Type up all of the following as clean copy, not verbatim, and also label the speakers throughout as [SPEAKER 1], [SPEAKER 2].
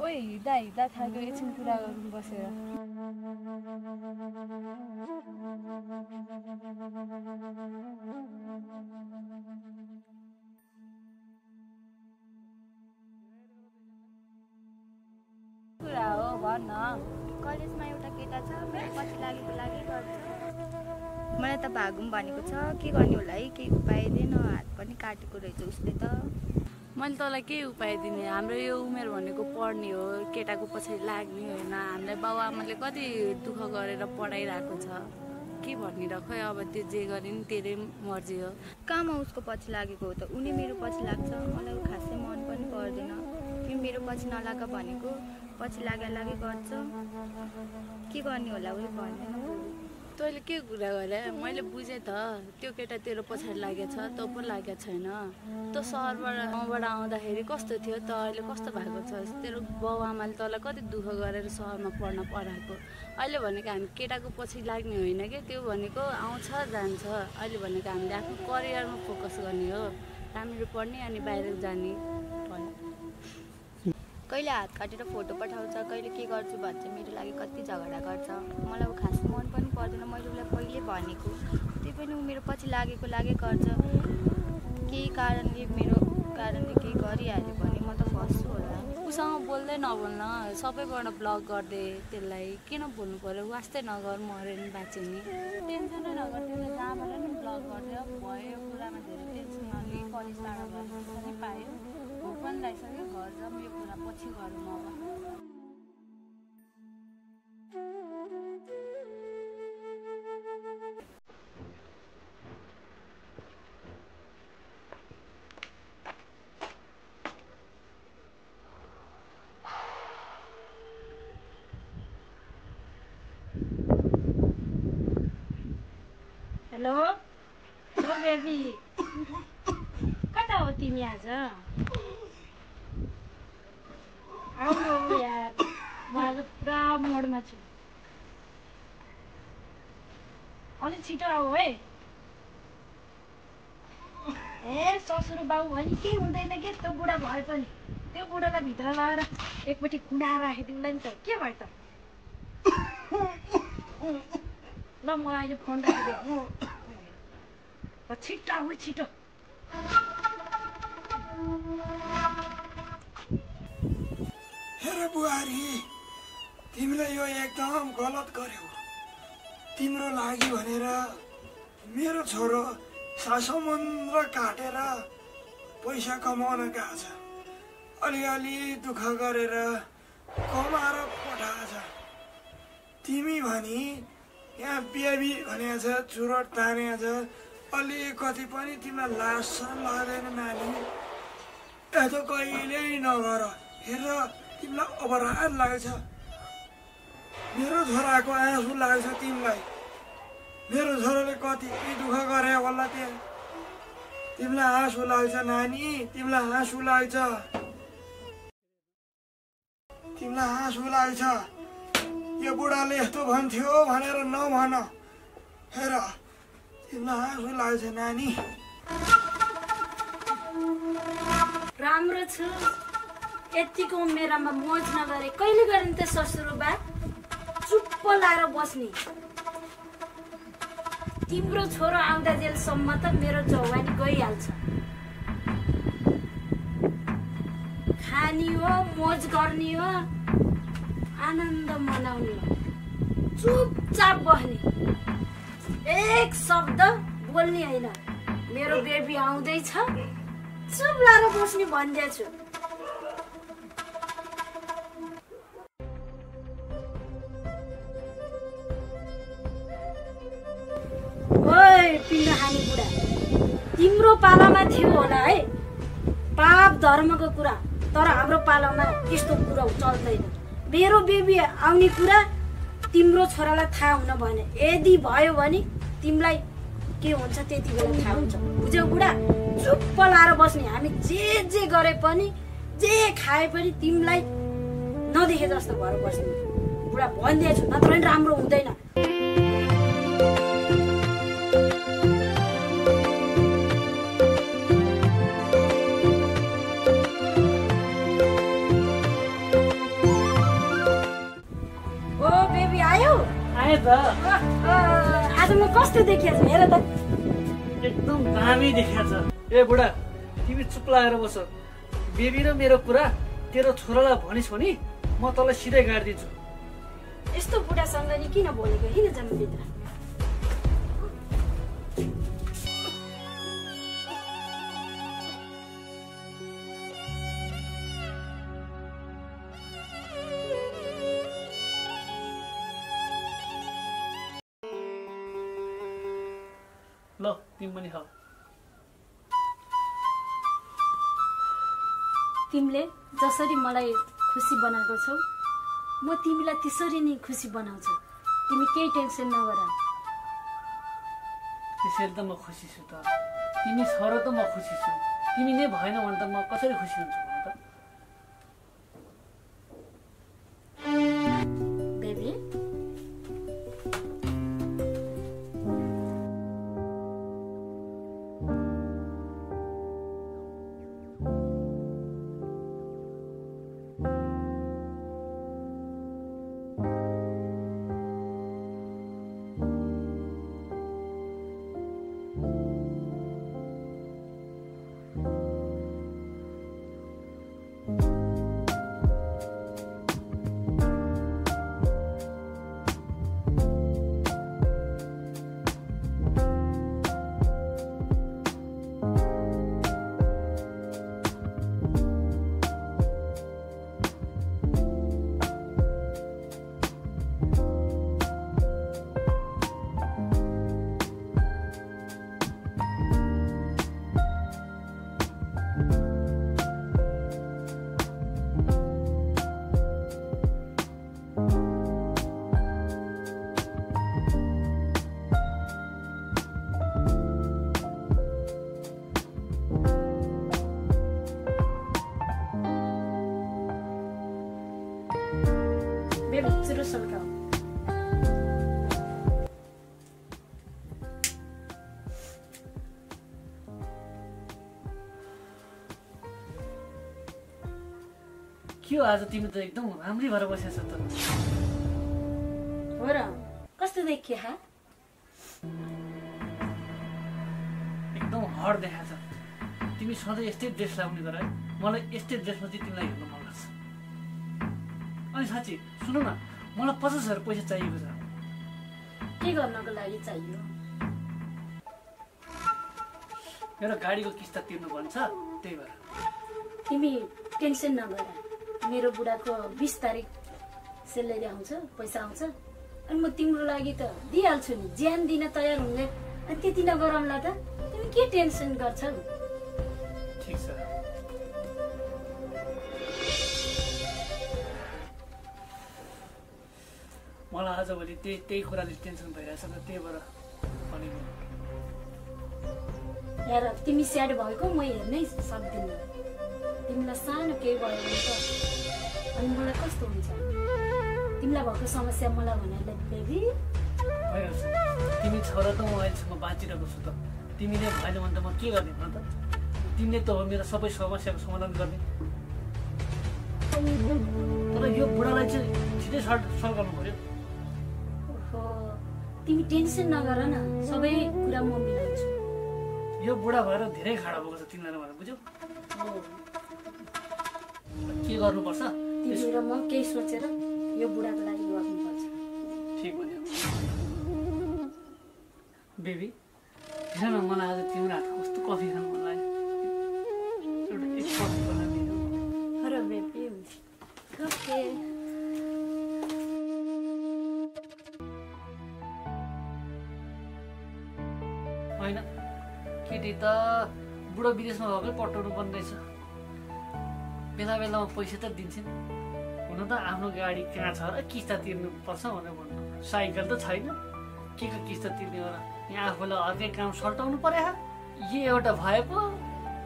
[SPEAKER 1] ओइ हिँड्दा हिँड्दा थाक्यो एकछिन कुरा गरौँ बसेर। कुरा हो भन न।
[SPEAKER 2] कलेजमा एउटा केटा छ, मेरो पछि लागेको लागि गर्छ। मलाई त भागौँ भनेको छ, के गर्ने होला है, केही उपाय दिएन। हात पनि काटेको रहेछ उसले त।
[SPEAKER 1] मैले तँलाई के उपाय दिने? हाम्रो यो उमेर भनेको पढ्ने हो, केटाको पछाडि लाग्ने होइन। हामीलाई बाबुआमाले कति दुःख गरेर पढाइरहेको छ। के भन्ने र खै, अब त्यो जे गरे नि तेरै मर्जी हो।
[SPEAKER 2] कहाँमा उसको पछि लागेको हो त? उनी मेरो पछि लाग्छ, मलाई खासै मन पनि पर्दैन। तिमी मेरो पछि नलाग भनेको, पछि लागे गर्छ। के गर्ने होला उयो भन्दैन।
[SPEAKER 1] तैँले के कुरा गरे? मैले बुझेँ त, त्यो केटा तेरो पछाडि लागेको छ, तँ पो लागेको छैन। तँ सहरबाट आउँदाखेरि कस्तो थियो, त अहिले कस्तो भएको छ? तेरो बाबुआमाले तँलाई कति दुःख गरेर सहरमा पढ्न पढाएको। अहिले भनेको हामी केटाको पछि लाग्ने होइन कि, त्यो भनेको आउँछ जान्छ। अहिले भनेको हामीले आफ्नो करियरमा फोकस गर्ने हो, राम्ररी पढ्ने अनि बाहिर जाने भन्ने।
[SPEAKER 2] कहिले हात काटेर फोटो पठाउँछ, कहिले के गर्छु भन्छ, मेरो लागि कति झगडा गर्छ। मलाई अब खास मन पनि पर्दैन, मैले उसलाई पहिले भनेको। त्यही पनि ऊ मेरो पछि लागेको गर्छ। केही कारणले केही गरिहाल्यो भने म त फस्छु होला।
[SPEAKER 1] उसँग बोल्दै नबोल्न, सबैबाट ब्लक गरिदे त्यसलाई। किन बोल्नु पऱ्यो? वास्तै नगर, मऱ्यो नि बाँच्यो नि। टेन्सनै नगर, त्यसलाई जहाँबाट नि ब्लक गरिदियो भयो। कुरामा धेरै टेन्सन नलिई कलेज टाढा गएर पनि पायो, भोक पनि लागिसक्यो, घर जाउँ, यो कुरा पछि गरौँ अब।
[SPEAKER 3] हेलो बेबी, कता हो तिमी आज? आउनु यार, म आज पुरा मोडमा छु। अलिक छिटो आऊ है। ए ससुर बाउ भने केही हुँदैन के, त्यो बुढा भए पनि। त्यो बुढालाई भित्र लगाएर एकपट्टि कुँडा राखिदिउँला नि त, के भयो त? ल म अहिले फोन राखिदिएँ। छिटो आऊ छिटो।
[SPEAKER 4] हेर बुहारी, तिमीले यो एकदम गलत गर्यौ। तिम्रो लागि भनेर मेरो छोरो समुद्र काटेर पैसा कमाउन गएको छ। अलिअलि दुःख गरेर कमाएर पठाएको छ। तिमी भनी यहाँ बेबी भनेको छ, चुरोट तानेको छ। अलिकति पनि तिमीलाई लाज लाग्दैन नानी? यस्तो कहिल्यै नगर। हेर, तिमीलाई अपराध लाग्छ। मेरो छोराको आँसु लाग्छ तिमीलाई। मेरो छोराले कति दुःख गरे होला त्यहाँ। तिमीलाई आँसु लाग्छ नानी, तिमीलाई आँसु लाग्छ। तिमीलाई आँसु लाग्छ। यो बुढाले यस्तो भन्थ्यो भनेर नभन। हेर, तिमीलाई आँसु लाग्छ नानी।
[SPEAKER 3] राम्रो छु, यतिको उमेरमा मोज नगरे कहिले गर्ने त ससुरबा? चुप्प लाएर बस्ने। तिम्रो छोरो आउँदा जेलसम्म त मेरो जवानी गइहाल्छ। खाने हो, मोज गर्ने हो, आनन्द मनाउने हो। चुपचाप बस्ने, एक शब्द बोल्ने होइन। मेरो बेबी आउँदैछ, चुप लाएर बस्ने भनिदिएछु। ओइ पिण्ड खाने बुढा, तिम्रो पालामा थियो होला है पाप धर्मको कुरा, तर हाम्रो पालामा त्यस्तो कुरा चल्दैन। मेरो बेबी आउने कुरा तिम्रो छोरालाई थाहा हुन भने, यदि भयो भने तिमीलाई के हुन्छ त्यति बेला थाहा हुन्छ। बुझ्यौ बुढा? चुप्प लाएर बस्ने। हामी जे गरे पनि, जे खाए पनि तिमीलाई नदेखे जस्तो भएर बस्ने। बुढा भनिदिएछु, नत्र पनि राम्रो हुँदैन।
[SPEAKER 5] त
[SPEAKER 3] आज म कस्तो देखिएको छु हेर त।
[SPEAKER 5] एकदम दामी देखिएको छ। ए बुढा तिमी चुप लागेर बस। बेबी र मेरो कुरा तेरो छोरालाई भनिस् भने म तँलाई सिधै गाडिदिन्छु।
[SPEAKER 3] यस्तो बुढासँग नि किन बोलेको हिँड जम्मीभित्र।
[SPEAKER 5] ल तिमी पनि खाऊ।
[SPEAKER 3] तिमीले जसरी मलाई खुसी बनाएको छौ म तिमीलाई त्यसरी नै खुसी बनाउँछु। तिमी केही टेन्सन नगर।
[SPEAKER 5] त्यसैले त म खुसी छु त। तिमी छ र त म खुसी छु। तिमी नै भएन भने त म कसरी खुसी हुन्छु भन त।
[SPEAKER 3] बेबी बेबी छिटो सल्काऊ।
[SPEAKER 5] के हो आज तिमी त एकदम राम्रै भएर बसेछ त।
[SPEAKER 3] हो र कस्तो देखिए हा?
[SPEAKER 5] एकदम हर देखाएको छ। तिमी सधैँ यस्तै ड्रेस लगाउने गर है। मलाई यस्तै ड्रेसमा चाहिँ तिमीलाई हेर्नु मन लाग्छ। अनि साँच्ची सुन न मलाई 50,000 पैसा चाहिएको छ।
[SPEAKER 3] के गर्नको लागि चाहियो?
[SPEAKER 5] मेरो गाडीको किस्ता तिर्नु भन्छ त्यही भएर।
[SPEAKER 3] तिमी टेन्सन नगर। मेरो बुढाको 20 तारिक सेलेरी आउँछ, पैसा आउँछ अनि म तिम्रो लागि त दिइहाल्छु नि। ज्यान दिन तयार हुँदै अनि त्यति नगरौँला त। तिमी के टेन्सन गर्छौ?
[SPEAKER 5] ठिक छ। मलाई आजभोलि त्यही कुराले टेन्सन भइरहेछ त त्यही भएर भनेको।
[SPEAKER 3] यार तिमी स्याड भएको म हेर्नै सक्दिनँ। तिमीलाई सानो केही भयो भने त अनि मलाई कस्तो हुन्छ? तिमीलाई भएको समस्या मलाई भनेर बेबी
[SPEAKER 5] भइहाल्छ। तिमी छ र त म अहिलेसम्म बाँचिरहेको छु त। तिमीले भएन भने त म के गर्ने भन त। तिमीले त हो मेरो सबै समस्याको समाधान गर्ने। तर यो बुढालाई चाहिँ छिटै सल्काउनु पर्यो।
[SPEAKER 3] ओहो तिमी टेन्सन नगर न, सबै कुरा म मिलाउँछु।
[SPEAKER 5] यो बुढा भएर धेरै खाडा भएको छ तिमीलाई भनेर बुझ्यौ। के गर्नुपर्छ
[SPEAKER 3] तिमी र म केही सोचेर यो बुढाको लागि गर्नुपर्छ।
[SPEAKER 5] ठिक भन्यो। बेबी हेर न मलाई आज तिम्रो हातको कस्तो कफी खानु मन लाग्यो। एउटा एक कफी बनाइदिनु।
[SPEAKER 3] हो र बेबी ओके।
[SPEAKER 5] होइन केटी त बुढो विदेशमा भएकै पठाउनु पर्ने रहेछ। बेला बेलामा पैसा त दिन्छन्। हुन त आफ्नो गाडी कहाँ छ र किस्ता तिर्नुपर्छ भनेर भन्नु। साइकल त छैन, के को किस्ता तिर्ने हो र? यहाँ आफूलाई अर्कै काम सल्टाउनु पर्यो। यो एउटा भए पो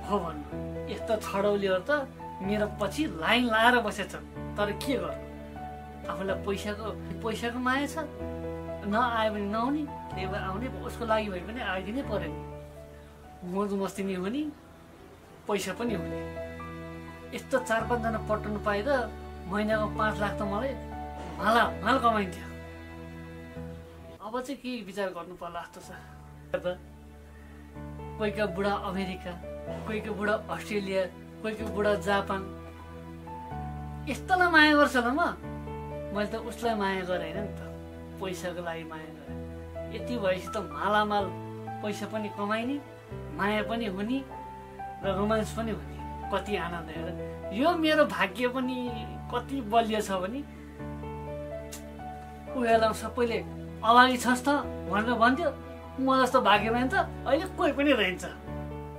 [SPEAKER 5] हो भन्नु। यस्तो छडौलीहरू त मेरो पछि लाइन लाएर बसेछ। तर के गर्नु, आफूलाई पैसाको माया छ। नआयो भने नआउने, त्यही भएर आउने उसको लागि भए पनि आइदिनै पर्यो नि। मौज मस्ती नि हुने, पैसा पनि हुने। यस्तो 4-5 जना पटाउनु पाए त महिनाको 5 लाख त मलाई माल कमाइन्थ्यो। अब चाहिँ के विचार गर्नु पर्ला जस्तो छ। कोहीको बुढा अमेरिका, कोहीको बुढा अस्ट्रेलिया, कोहीको बुढा जापान, यस्तोलाई माया गर्छ ल। मैले त उसलाई माया गरेँ होइन नि त, पैसाको लागि माया गरेँ। यति भएपछि त मालामाल पैसा पनि कमाइने, माया पनि हुने र रोमान्स पनि हुने। कति आनन्द हेर, यो मेरो भाग्य पनि कति बलियो छ भने उयोलाई सबैले अभागी छस् त भनेर भन्थ्यो, म जस्तो भाग्यमान त अहिले कोही पनि रहन्छ।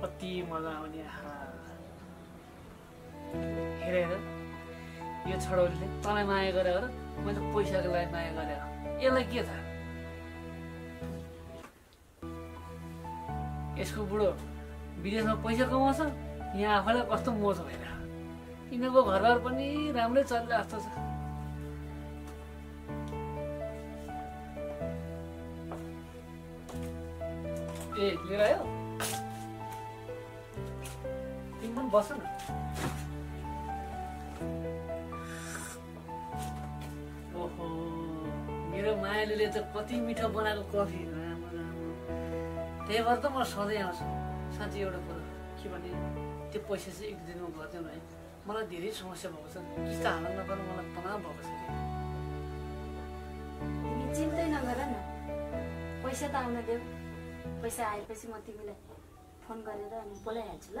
[SPEAKER 5] कति मजा आउने। हेरेर यो छोडौलीले तँलाई माया गरे हो र मैले त पैसाको लागि माया गरे हो, यसलाई के थाहा। यसको बुढो विदेशमा पैसा कमाउँछ, यहाँ आफैलाई कस्तो मोज भइरहेको। यिनीहरूको घरबार पनि राम्रै चलिरहेको जस्तो छ। ए लिएर आयो, तिमी पनि बस न। ओहो, मेरो मायालुले त कति मिठो बनाएको कफी, त्यही भएर त म सधैँ आउँछु। साँच्चै एउटा कुरो के भने, त्यो पैसा चाहिँ एक दिनमा गरिदिउँ है, मलाई धेरै समस्या भएको छ। किस्ता हाल्न नपर्नु, मलाई तनाव भएको छ।
[SPEAKER 3] तिमी चिन्तै नगर न, पैसा त आउन देऊ। पैसा आएपछि म तिमीलाई फोन गरेर अनि बोलाइहाल्छु ल।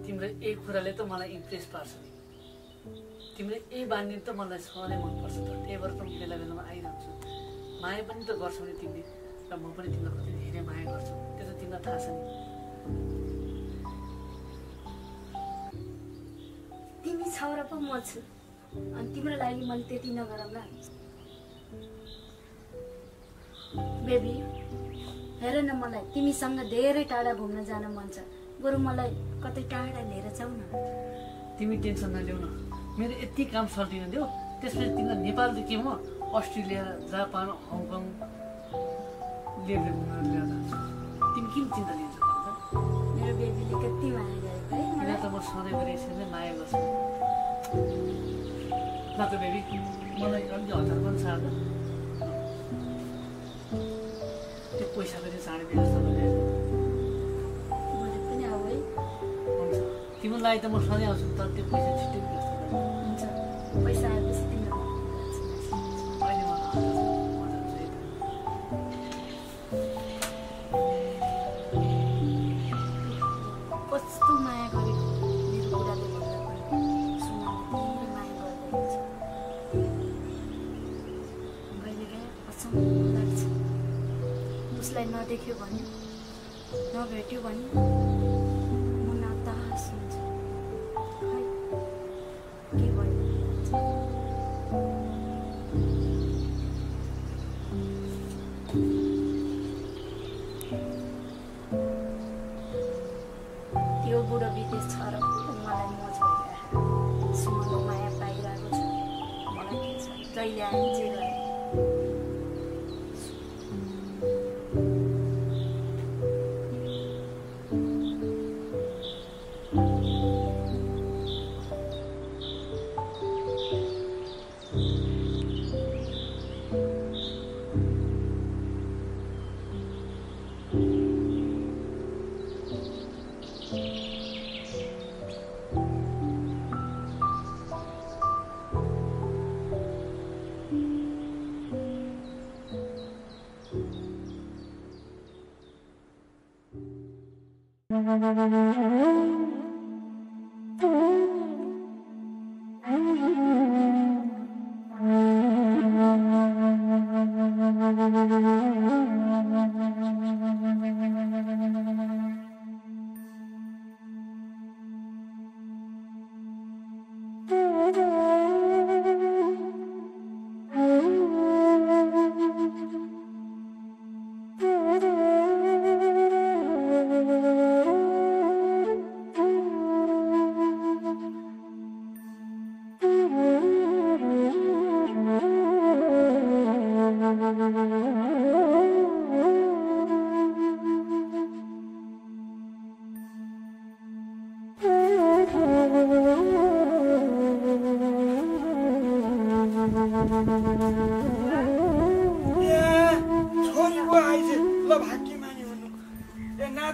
[SPEAKER 5] तिम्रो यही कुराले त मलाई इम्प्रेस पार्छ। तिम्रो यही बानी त मलाई सधैँ मनपर्छ त, त्यही भएर त म बेला बेलामा आइरहन्छु। माया पनि त गर्छौ नि तिमीले, र म पनि तिमीलाई कति धेरै माया गर्छु, त्यो त तिमीलाई थाहा छ नि।
[SPEAKER 3] तिमी छौ र पो म छु, अनि तिम्रो लागि मैले त्यति नगरौँला। बेबी हेर न, मलाई तिमीसँग धेरै टाढा घुम्न जान मन छ। बरु मलाई कतै टाढा लिएर जाऊ न।
[SPEAKER 5] तिमी टेन्सन नलिऊ न, मेरो यति काम सल्टिन देऊ। त्यसपछि तिमीलाई नेपालदेखि म अस्ट्रेलिया, जापान, हङकङ लिएर घुम्न लिएर जान्छु। तिमी किन चिन्ता लिन्छौ?
[SPEAKER 3] मेरो बेबीले कति माया गरेको है
[SPEAKER 5] मलाई त म सधैँभरि यसरी नै माया गर्छु। ल त बेबी, मलाई अलिक हतार पनि छ। त्यो पैसाको चाहिँ चाँडै व्यवस्था गरेर
[SPEAKER 3] मलाई पनि आऊ है।
[SPEAKER 5] हुन्छ, तिम्रो लागि त म सधैँ आउँछु, तर त्यो पैसा छिट्टै व्यवस्था गरेर।
[SPEAKER 3] हुन्छ, पैसा आएपछि तिम्रो
[SPEAKER 5] अहिले मलाई मजा आउँछ है।
[SPEAKER 3] कस्तो माया गरेको मेरो बुढाले भन्दा पनि सुनाले धेरै माया गर्दै छ। कहिलेकाहीँ अचम्म लाग्छ, उसलाई नदेख्यो भने, नभेट्यो भने म नातास हुन्छ। खै के भयो? त्यो बुढो विदेश छ र मलाई मोज भइरहेको, सुनको माया पाइरहेको छ। मलाई के छ, जहिले आए जे गरे।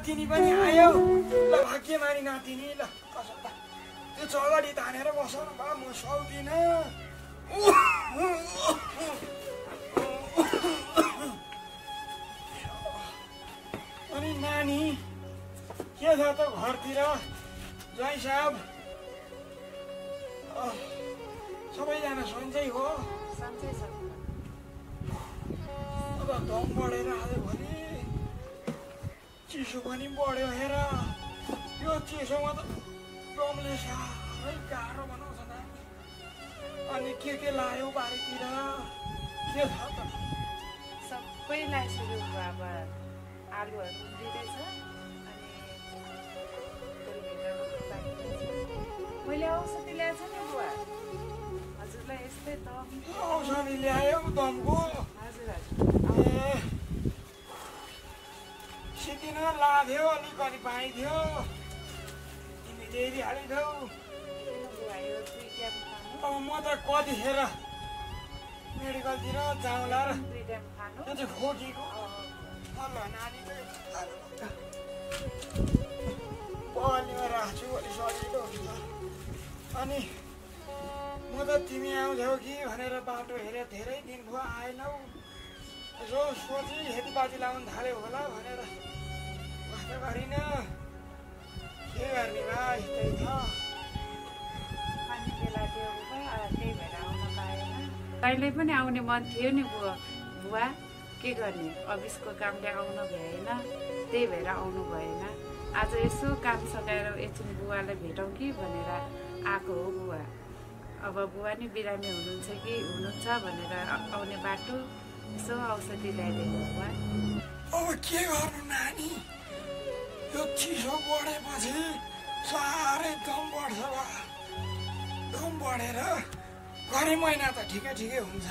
[SPEAKER 4] नातिनी पनि आयो ल भाग्यमानी नातिनी ल कसो त त्यो चौगडी तानेर बसाउनु भयो म सक्दिनँ अनि नानी के छ त घरतिर जय साहब सबैजना सन्चै हो अब दम बढेर आजभोलि चिसो पनि बढ्यो हेर यो चिसोमा त दमले साह्रै गाह्रो बनाउँछ नानी अनि के लायो बारीतिर के छ त
[SPEAKER 6] सबै लगाइसक्यो अब आलुहरू उम्रिँदैछ अनि मैले औषधि ल्याएछ नि बुवा हजुरलाई यस्तै त
[SPEAKER 4] औषधि ल्यायो दमको
[SPEAKER 6] हजुर हजुर
[SPEAKER 4] ए सिकिन लाथ्यो अलिक अनि पाइथ्यो तिमी ल्याइदिइहालिथ्यौ
[SPEAKER 6] बुवा यो 2 टाइम खानु
[SPEAKER 4] अब म त कतिखेर मेडिकलतिर जाउँला र
[SPEAKER 6] 2 टाइम खानु
[SPEAKER 4] त्यो चाहिँ खोकीको ल नानी बलिमा राख्छु अलि सजिलो हुन्छ अनि म त तिमी आउँछौ कि भनेर बाटो हेरेर धेरै दिन भयो आएनौ यसो सोची खेतीपाती लाउनु थाल्यो होला भनेर कस्तो गरिनँ के गर्ने भाइ त्यही छ
[SPEAKER 6] खाने बेला त्यो त्यही भएर आउन पाएन कहिले पनि आउने मन थियो नि बुवा के गर्ने अफिसको कामले आउनु भएन त्यही भएर आउनु भएन आज यसो काम सकाएर एकछिन बुवालाई भेटौँ कि भनेर आएको हो बुवा अब बुवा नि बिरामी हुनुहुन्छ कि हुनुहुन्छ भनेर आउने बाटो यसो औषधि ल्याइदिनु बुवा
[SPEAKER 4] अब के गर्नु नानी यो चिसो बढेपछि साह्रै दम बढ्छ बा दम बढेर गरम महिना त ठिकै हुन्छ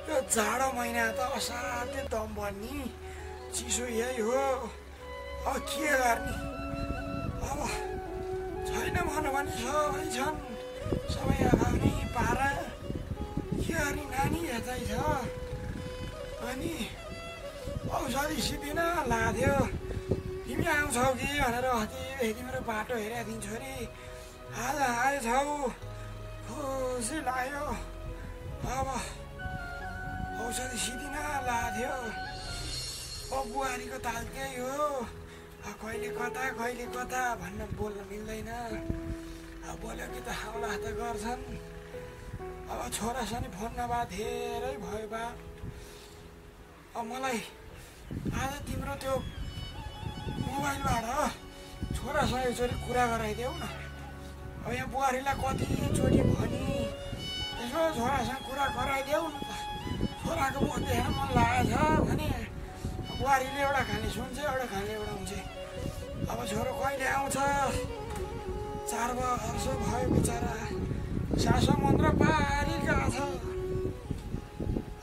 [SPEAKER 4] यो जाडो महिना त असाध्यै दम बढ्ने चिसो यही हो अब के गर्ने अब छैन भनौँ भने सबै छन् सबै अगाउने पारा के गर्ने नानी यतै छ अनि औषधि सिपिन लाथ्यो तिमी आउँछौ कि भनेर अस्ति तिम्रो बाटो हेरेर दिन्छु अरे आज आएछौ खुसी लाग्यो अब औषधि सिदिन लाथ्यो बुहारीको ताल त्यही हो कहिले कता भन्न बोल्न मिल्दैन अब बोल्यो कि त हाउला त गर्छन् अब छोरासँग फोन नभए धेरै भयो बा अब मलाई आज तिम्रो त्यो मोबाइलबाट छोरासँग एकचोटि कुरा गराइदेऊ न अब यहाँ बुहारीलाई कतिचोटि भनी यसो छोरासँग कुरा गराइदेऊ न त छोराको मुख देखेर मन लागेको छ भने बुहारीले एउटा खाने सुन्छ एउटा खाने एउटा हुन्छ अब छोरो कहिले आउँछ 4 वर्ष भयो बिचरा सासो मन्त्र पारिका छ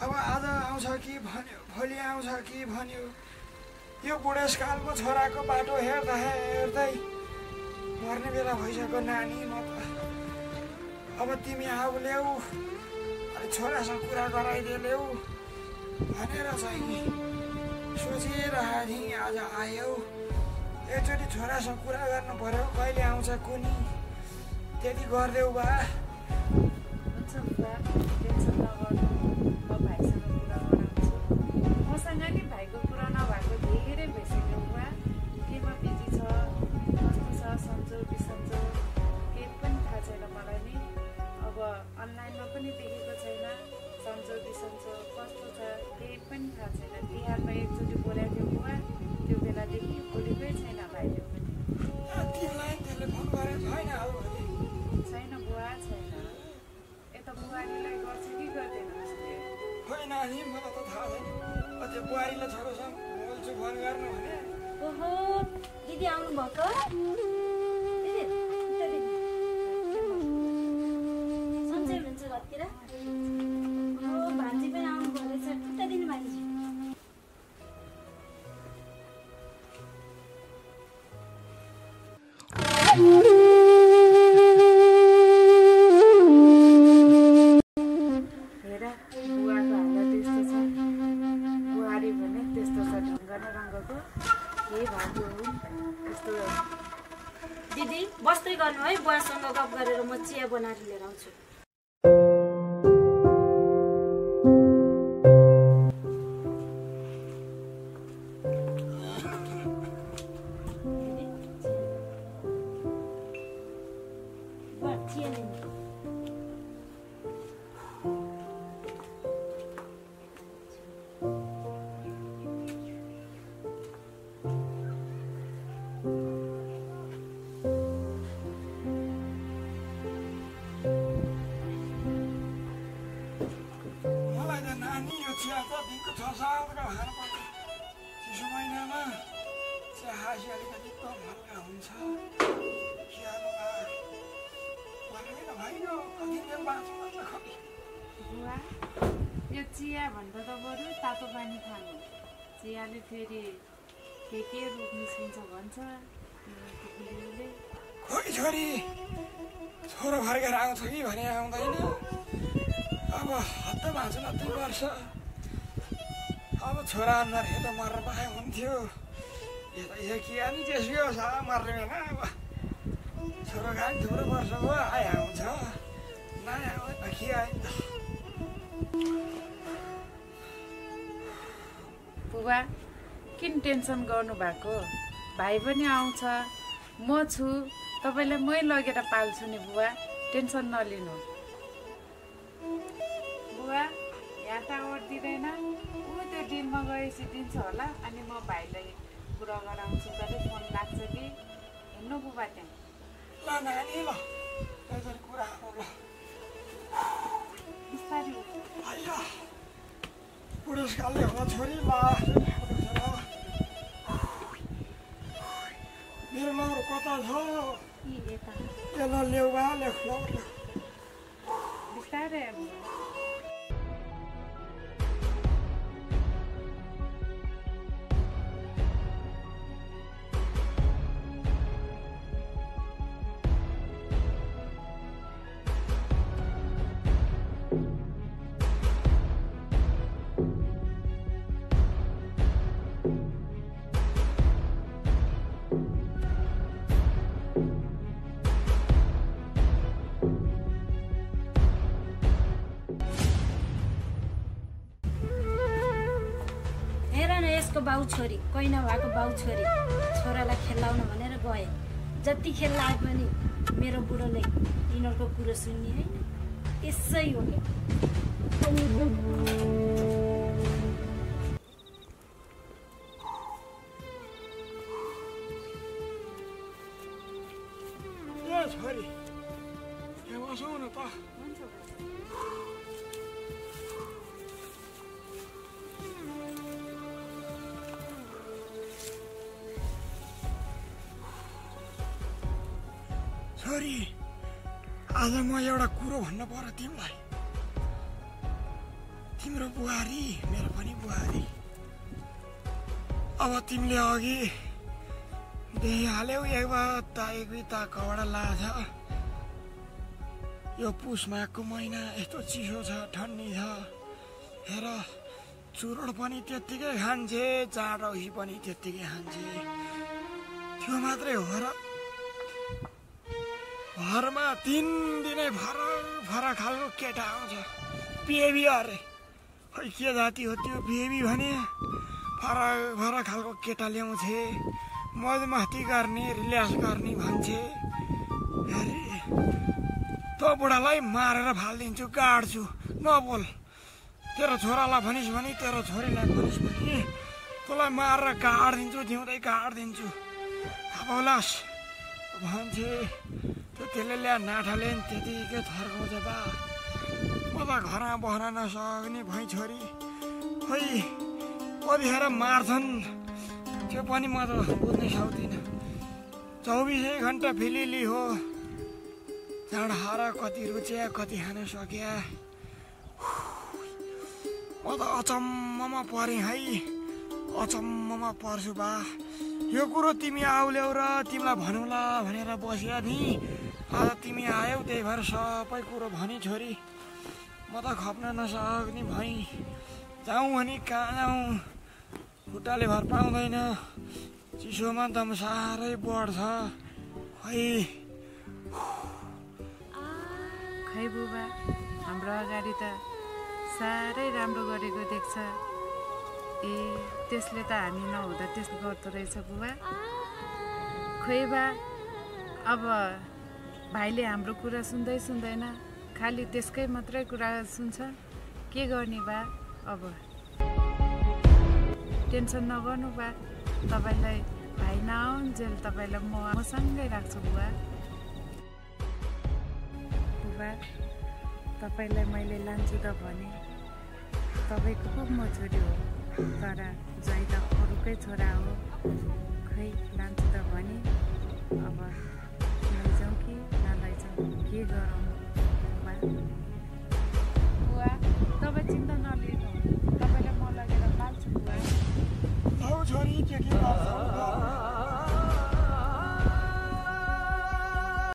[SPEAKER 4] अब आज आउँछ कि भन्यो भोलि आउँछ कि भन्यो यो बुढेसकालको छोराको बाटो हेर्दै मर्ने बेला भइसक्यो नानी म त अब तिमी आऊ ल्याऊ अनि छोरासँग कुरा गराइदिए ल्याऊ भनेर चाहिँ सोचिरहेको थिएँ आज आयौ एकचोटि छोरासँग कुरा गर्नु पर्यो कहिले आउँछ कुनी त्यति गरिदेऊ बा
[SPEAKER 6] हुन्छ बुवा टेन्सन नगर्नु म भाइसँग कुरा गराउँछु मसँग नि भाइको कुरा नभएको धेरै भइसक्यो बुवा केमा बिजी छ कस्तो छ सन्चो बिसन्चो केही पनि थाहा छैन मलाई नि अब अनलाइनमा पनि देखेको छैन सन्चो बिसन्चो कस्तो छ केही पनि थाहा छैन तिहारमा एकचोटि बोलाएको थियो बुवा त्यो बेलादेखि बोलेकै छैन भाइले पनि
[SPEAKER 4] तिमीलाई त्यसले फोन गरेको छैन
[SPEAKER 6] छैन बुवा छैन यता बुहारीलाई गर्छ कि गर्दैन उसले
[SPEAKER 4] खोइ नानी मलाई त थाहा छैन त्यो बुहारीलाई छोरोसँग बोल्छु फोन गर्नु भने
[SPEAKER 3] ओहो दिदी आउनुभएको दिदी सन्चै हुनुहुन्छ घरतिर भान्जी पनि आउनुभयो रहेछ खुट्टा दिनु भान्जी
[SPEAKER 6] हेर बुवाको हालत त्यस्तो छ बुहारी भने त्यस्तो छ ढङ्ग न रङ्गको के भएको हो
[SPEAKER 3] दिदी बस्दै गर्नु है, बुवासँग गफ गरेर म चिया बनाएर लिएर आउँछु।
[SPEAKER 4] मलाई त नानी यो चिया त दिनको 6-7 का खानुपर्छ। चिसो महिनामा चिया खासी अलिकति कम हल्का हुन्छ। चियामा भनेको भाइको कति दिन बाँच्नु खपी।
[SPEAKER 6] बुवा यो चिया भन्दा त बरु तातो पानी खानु। चियाले फेरि के रोग निस्किन्छ भन्छ बुढीले।
[SPEAKER 4] खोइ छोरी छोरो फर्केर आउँछ कि भने आउँदैन। अब हत्त बाँच्नु 2 वर्ष। अब छोरा अनुहार हेर्दा मर्न पाए हुन्थ्यो। यो के नि जेसुकै होस् मर्ने बेला अब छोरो खाने थुप्रो वर्ष भयो आइआउँछ। नआउँदैन के आयो त।
[SPEAKER 6] बुबा किन टेन्सन गर्नु भएको? भाइ पनि आउँछ, म छु, तपाईँलाई मै लगेर पाल्छु नि बुबा, टेन्सन नलिनु। बुबा यहाँ टावर दिँदैन, ऊ त्यो डिलमा गएपछि दिन्छ होला। अनि म भाइलाई कुरा गराउँछु, कतै फोन लाग्छ कि हेर्नु बुबा त्यहाँ।
[SPEAKER 4] ल नानी ल यसरी कुरा ल
[SPEAKER 6] बिस्तारै
[SPEAKER 4] आइया बुढेसकालले हो छोरी ल मेरो लौरो कता छ? यसलाई ल्याउ बा लेख ल
[SPEAKER 6] बिस्तारै
[SPEAKER 3] यसको बाउ छोरी, कोही नभएको बाउ छोरी छोरालाई खेलाउन भनेर गए। जति खेल लाए पनि मेरो बुढोले यिनीहरूको कुरो सुन्ने होइन। यसै हो क्या।
[SPEAKER 4] छोरी यहाँ बसौँ न त। छोरी आज म एउटा कुरो भन्न पर्यो तिमीलाई। तिम्रो बुहारी मेरो पनि बुहारी। अब तिमीले अघि देखिहाल्यौ एक बिता कपडा लाछ। यो पुस माघको महिना यस्तो चिसो छ, ठन्डी छ। हेर चुरोट पनि त्यत्तिकै खान्छे, चाड औसी पनि त्यत्तिकै खान्छे। त्यो मात्रै हो र घरमा 3 दिनै फरक खालको केटा आउँछ। बेबी अरे खै के जाति हो त्यो बेबी भने? फरक खालको केटा ल्याउँछे, मजमस्ती गर्ने, रिल्याक्स गर्ने भन्छे। अरे त बुढालाई मारेर फालिदिन्छु, काट्छु, नबोल। तेरो छोरालाई भनिस् भने, तेरो छोरीलाई भनिस् भने तँलाई मारेर काटिदिन्छु, जिउँदै काटिदिन्छु। बोलास भन्छे। त्यसले ल्या नाठाले त्यतिकै थर्काउँछ बा। म त घरमा बस्न नसक्ने भई छोरी। खै कतिखेर मार्छन् त्यो पनि म त बुझ्नै सक्दिनँ। 24 घन्टा फिलिली हो। जाँड हार कति रुच्या, कति खान सक्या। म त अचम्ममा परेँ है, अचम्ममा पर्छु बा। यो कुरो तिमी आउल्याउ र तिमीलाई भनौँला भनेर बसिया थिएँ। आज तिमी आयौ, त्यही भएर सबै कुरो भनी छोरी। म त खप्न नसक्ने भई। जाउँ भने कहाँ जाउँ, खुट्टाले भर पाउँदैन। चिसोमा दम साह्रै बढ्छ। खै
[SPEAKER 6] खै बुबा हाम्रो अगाडि त साह्रै राम्रो गरेको देख्छ। ए त्यसले त हामी नहुँदा त्यस्तो गर्दो रहेछ बुबा। खोइ बा अब भाइले हाम्रो कुरा सुन्दैन, खालि त्यसकै मात्रै कुरा सुन्छ। के गर्ने बा अब? टेन्सन नगर्नु बा, तपाईँलाई भाइ नआउन्जेल तपाईँलाई मसँगै राख्छु बुबा। बुबा तपाईँलाई मैले लान्छु त भने तपाईँको पो म छोरी हो, तर जय त अरूकै छोरा हो। खै लान्छु त भने अब लैजाउँ कि नलैजाउँ, के गरौँ बुबा? बुबा तपाईँ चिन्ता नलिनु, तपाईँलाई म लगेर लान्छु बुबा।
[SPEAKER 4] लौ छोरी के गर्छौ?